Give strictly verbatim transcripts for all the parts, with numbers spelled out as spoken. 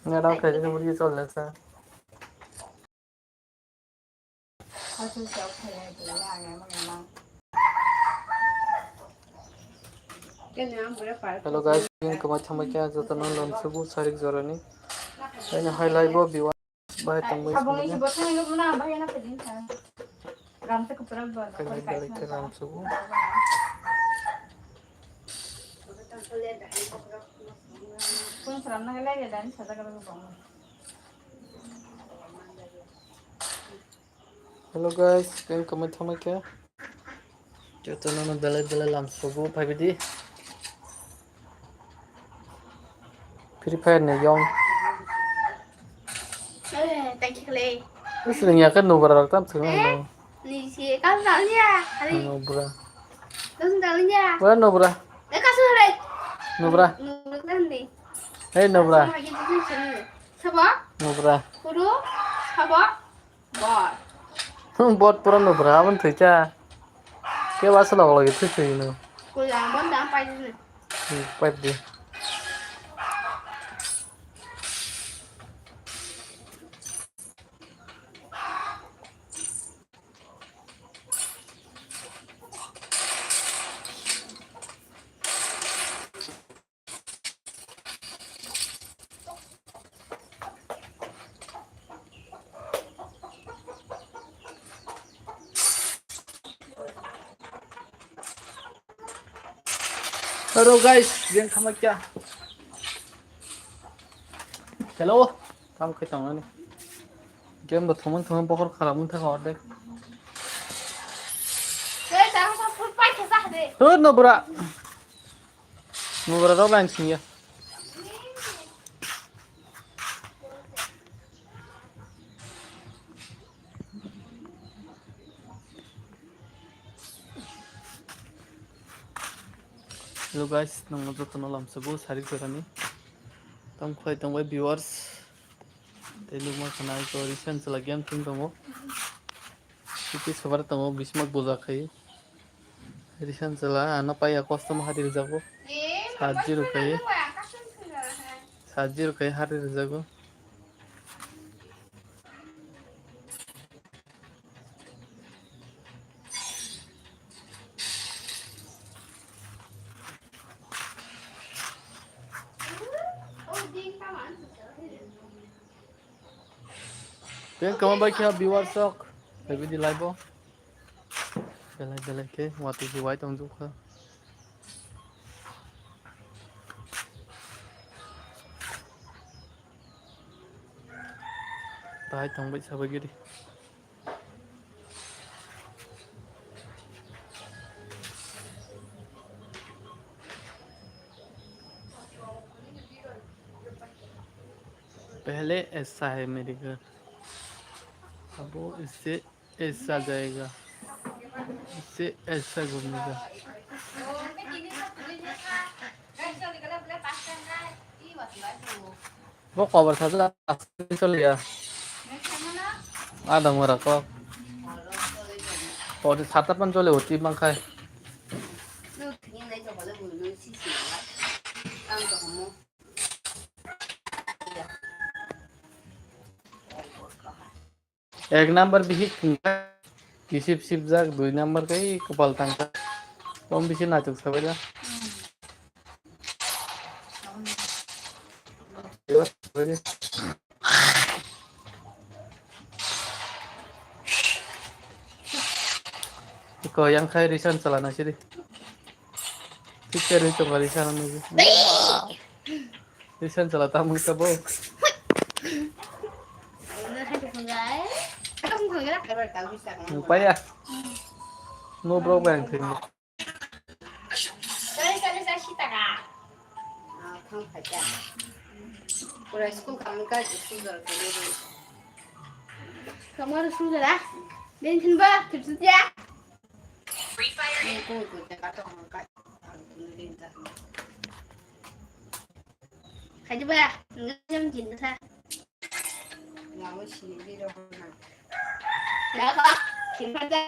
Ngarao khaijak ni bwrwi chol lekha. Hello guys, bini kwmai thangbai khe jotono lamsugo sarik jorani. Haino hai live o viewers bai tongbai sini. Kainwi belai khe lamsugo. Hello guys, bini kwmai thangbai khe. Jotono no belai belai lamsugo phaibidi. Free Fire ni yong. Eh, thank you, Clay. Wis ring ya kan nubra rok tam sing Eh? Ni si kan tak ya. Hari. Nubra. Kan tak ya. Wala nubra. Eh, kasu hari. Nubra. Nubra kan ni. Hey nubra. Sama gitu tuh sini. Sabo? Nubra. Kuru. Sabo? Bot. Hmm, bot pura nubra, abon thwikha. Kebo aswk log logi thwi thwi no. Kuya, bot dam pai di. Hmm, pai di. Hello guys, game thamakya. Hello, kam khe tongani. Game bo thumui thumui bokhor khalamwi thangkha ordek. Hey, tamo sa full fight khe sa de. Hur no bura. Nubra rok lang singya. Hello guys, nang jotono lamsugo sarik jorani. Tam khwlai tongbai viewers. Tei nukma khana iko recent chwla game thwng tongo. Titi sobar tongo, bismak buja khai. Recent chwla ano paiya custom hari rijago. Sat zero khai. Sat zero khai hari rijago. Tei kwma bai khe viewers rok phaibidi live o. Belai belai khe watwi se wai tongjak kha. Bahai tongbai sabai giri. पहले ऐसा है मेरे घर, अब वो इससे ऐसा जाएगा, इससे ऐसा घूमेगा। Bo kobar sajak aswk choliya. Adang ora kok. Ori sata pan chole oti bangkhai. Ek number bihik thwngkha, kisip sipjak, dui number kai kwpal tangkha. Tom bisi naithok sabaila. Iko yang khai recent chalana siri. Picture ri tongkha recent nugwi. Recent chala tamung ka bo. Paya. No bro bang thing. Pura school kamu ka school jor kene. Kamu harus school jor ah. Din thin ba, tip tip ya. Free Fire. Ni ko ko te ka to ka. Khaji ba, ngam jin sa. Namo sini di ro na. Ya ba, kin ba da.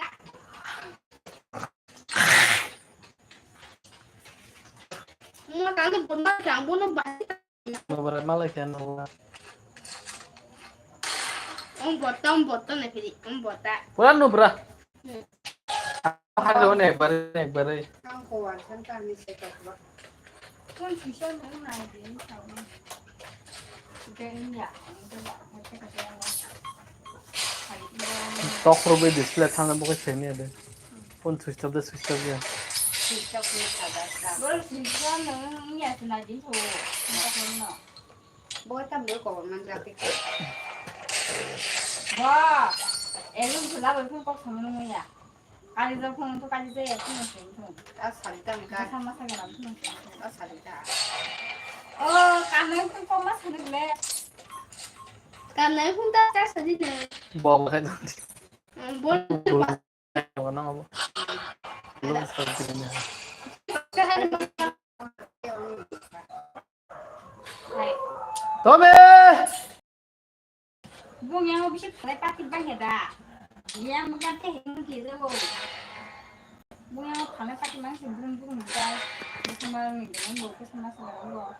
Mo ka ko bon ba ka bon ba. Nobra malai khe nobra. Ang bota, ang bota na pili, ang bota. Pura no bra. Hmm. Halo ne bare, bare. Ang ko wan san ta ni se to ba. Kon si san na na din sa. Tok rwgwi display thangna bagwi semiya de. Phone switch off de switch off ya. Switch off ni sa da sa. Bol switch off no ya sa na din tho. Bo tam do ko man ra pik. Ba. Elum sula bol phone kok samano ya. Kali jor phone to kali jaya phone phone phone. A salita mi ka. Sama sa garam phone phone. A salita. Oh, kanai phone kok ma sanu le. Kanai phone ta ta sadi ne. Bo ma khai. Bol. Bo na bo. Lo sa di ne. Tobe. Bung yang bisi phalai pati bang ya da. Yang bukan teh yang kiri lo. Bung yang phalai pati mang si bung bung bukan. Bung mang ni bung bung ke sama sama lo.